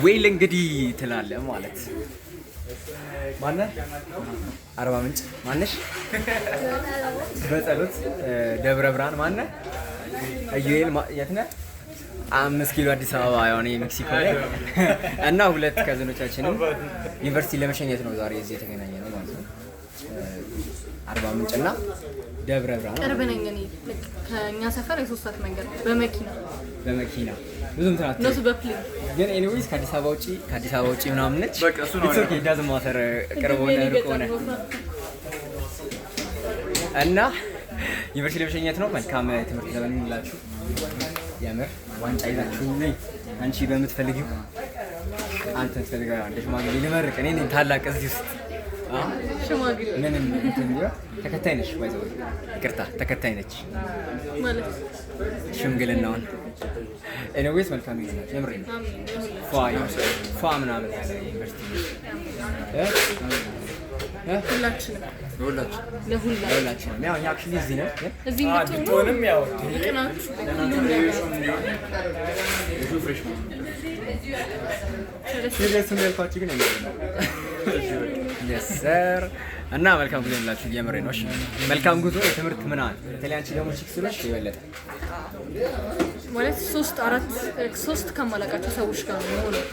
Well እንግዲህ ትላለህ ማለት ማነህ? አርባ ምንጭ ማነሽ? በጸሎት ደብረ ብርሃን ማነህ? ኢዩኤል የት ነህ? 5 ኪሎ አዲስ አበባ የሆነ ሜክሲኮ ላይ እና ሁለት cousin ኦቻችንም ዩኒቨርሲቲ ለመሸኘት ነው ዛሬ እዚህ የተገናኘ ነው ማለት ነው። አርባ ምንጭ እና ደብረ ብርሃን። ቅርብ ነኝ እኔ። ልክ ከእኛ ሰፈር የ3 ሰዓት መንገድ በመኪና። በመኪና ብዙም ትናት እነሱ በ plane። ግን anyways ከአዲስ አበባ ውጪ ምናምን ነች። It's okay, doesn't matter ቅርብ ሆነ ሩቅ ሆነ እና ዩኒቨርሲቲ ለመሸኘት ነው። መልካም ትምህርት ዘመን ይሁንላችሁ። የምር ዋንጫ ይዛችሁ ነኝ። አንቺ በምትፈልጊው አንተ ትፈልገው እንደ ሽማግሌ ልመርቅ። እኔ ነኝ ታላቅ እዚህ ውስጥ። ሽማግሌ። ምንም እንትን ቢሆን ተከታይ ነሽ። By the way ይቅርታ ተከታይ ነች። ማለት ሽምግልናውን። Anyways መልካም ይሁንላችሁ። የምሬ ነው። ፏ ፏ ምናምን ያለ ዩኒቨርሲቲ እ እ ሁላችንም ለሁላ ለሁላችንም። ያው እኛ actually እዚህ ነን ግን እዚህ ብትሆኑ ይቅናችሁ ሁሉም ነገር። Serious ያልኳችሁ ግን የምሬ ነው። Yes sir። እና መልካም ጉዞ ይሁንላችሁ። የምሬ ነው። እሺ መልካም ጉዞ የትምህርት ምናምን በተለይ አንቺ ደግሞ chick ስለሽ የበለጠ። ማለት ሶስት አራት ሶስት ከማላውቃቸው ሰዎች ጋር ነው የምሆነው።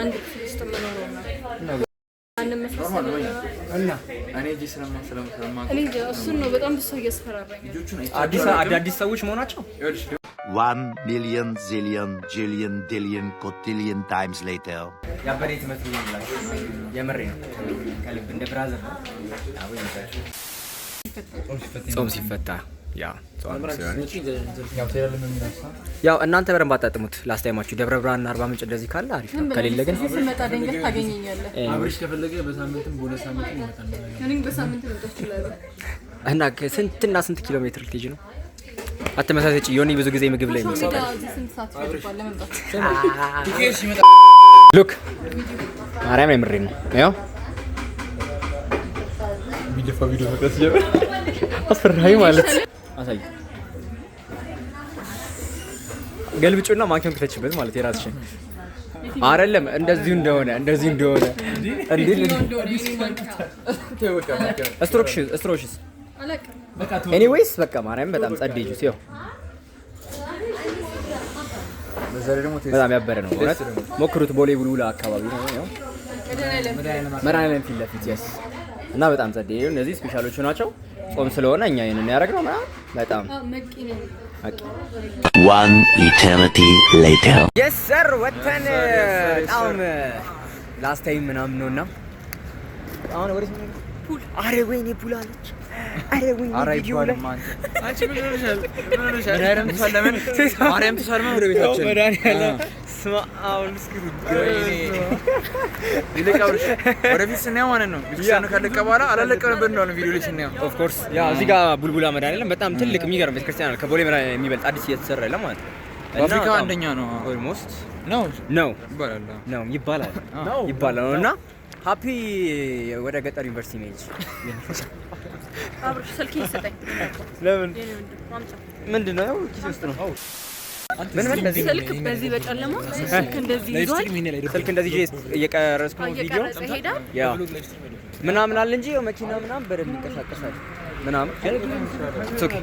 አንድ ክፍል ውስጥ የምኖረው ነው። አንመሳሰል። እና እኔ እጄ ስለማ ስለማ እኔ እንጃ፣ እሱን ነው በጣም ብዙ ሰው እያስፈራራኝ ነው። ልጆቹን አዲስ አዳዲስ ሰዎች መሆናቸው። ይኸውልሽ። 1 million zillion jillion dillion cotillion times later. ያበደ ትምህርት ይሁንላችሁ። የምሬ ነው። ከልብ እንደ brother ነው። አዎ ይመቻችሁ። ጾም ሲፈታ yeah ጾም ስለሆነ ያው እናንተ በደንብ አጣጥሙት። Last time ኣችሁ ደብረ ብርሃንና አርባ ምንጭ እንደዚህ ካለ አሪፍ ነው። ከሌለ ግን እዚህ ስመጣ ድንገት ታገኘኛለህ። አብርሽ ከፈለገ በሳምንትም በ2 ሳምንትም ይመጣል። እኔም በሳምንት መምጣት እችላለሁ። እና ስንትና ስንት ኪሎ ሜትር ልትሄጂ ነው? አትመሳሰጭ። ዮኒ ብዙ ጊዜ ምግብ ላይ ሜዳ ይመሰጣል። እዚህ ስንት ሰዓት ይፈጅባል ለመምጣት? Look ማርያም የምሬ ነው። ያው የሚደፋ ቪዲዮ መቅረጽ ጀመር። አስፈራኝ ማለት አሳይ። ገልብጩና ማንኪያውን ክተችበት ማለት የራስሽን አይደለም። እንደዚሁ እንደሆነ እንዴ እንደሆነ የኔ ማንኪያ። ስትሮሽስ አላውቅም። Anyways በቃ ማርያም በጣም ጸዴ ጁስ ይኸው። በዛ ላይ ደግሞ በጣም ያበረ ነው። እውነት ሞክሩት። ቦሌ ቡልቡላ አካባቢ ነው። ያው መድኃኒዓለም ፊት ለፊት። Yes እና በጣም ጸዴ። እነዚህ special ኦቹ ናቸው። ጾም ስለሆነ እኛ ይሄንን ያደረግነው ምናምን በጣም መቂ ነው። በቃ። One eternity later. Yes sir። ወተን በጣም last time ምናምን ነውና አሁን ወዴት ነው? Pool። አረ ወይኔ pool አለች። አረ ወይኔ ቪዲዮ ላይ አንቺ ምን ሆነሻል? ምን ሆነሻል? መድኃኒዓለም ተሳለመን፣ ማርያም ተሳልመን ወደ ቤታችን። መድኃኒዓለም ስማ አሁን እስኪ ይልቅ አብርሽ ወደፊት ስናየው ማለት ነው ቤተክርስቲያኑ ካለቀ በኋላ አላለቀ ነበር እንደሆነ ቪዲዮ ላይ ስናየው። Of course yeah እዚህ ጋር ቡልቡላ መድኃኒዓለም በጣም ትልቅ የሚገርም ቤተክርስቲያን አለ። ከቦሌ መድኃኒዓለም የሚበልጥ አዲስ እየተሰራ ያለ ማለት ነው። እና በአፍሪካ በጣም አንደኛ ነው። Almost ነው። ነው። ይባላል። ነው ይባላል ይባላል ነው። እና happy ወደ ገጠር ዩኒቨርሲቲ መሄድ። አብርሽ ስልክ ይሰጠኝ። ለምን? የኔ ወንድም አምጣ። ምንድን ነው? ኪስ ውስጥ ነው። ምን ምን በዚህ ስልክ በዚህ በጨለማ ስልክ እንደዚህ ይዟል። ስልክ እንደዚህ ይዤ እየቀረጽኩ ነው ቪዲዮ። እየቀረጸ ይሄዳል። Yeah ምናምን አለ እንጂ ያው መኪና ምናምን በደንብ ይንቀሳቀሳል ምናምን። It's okay.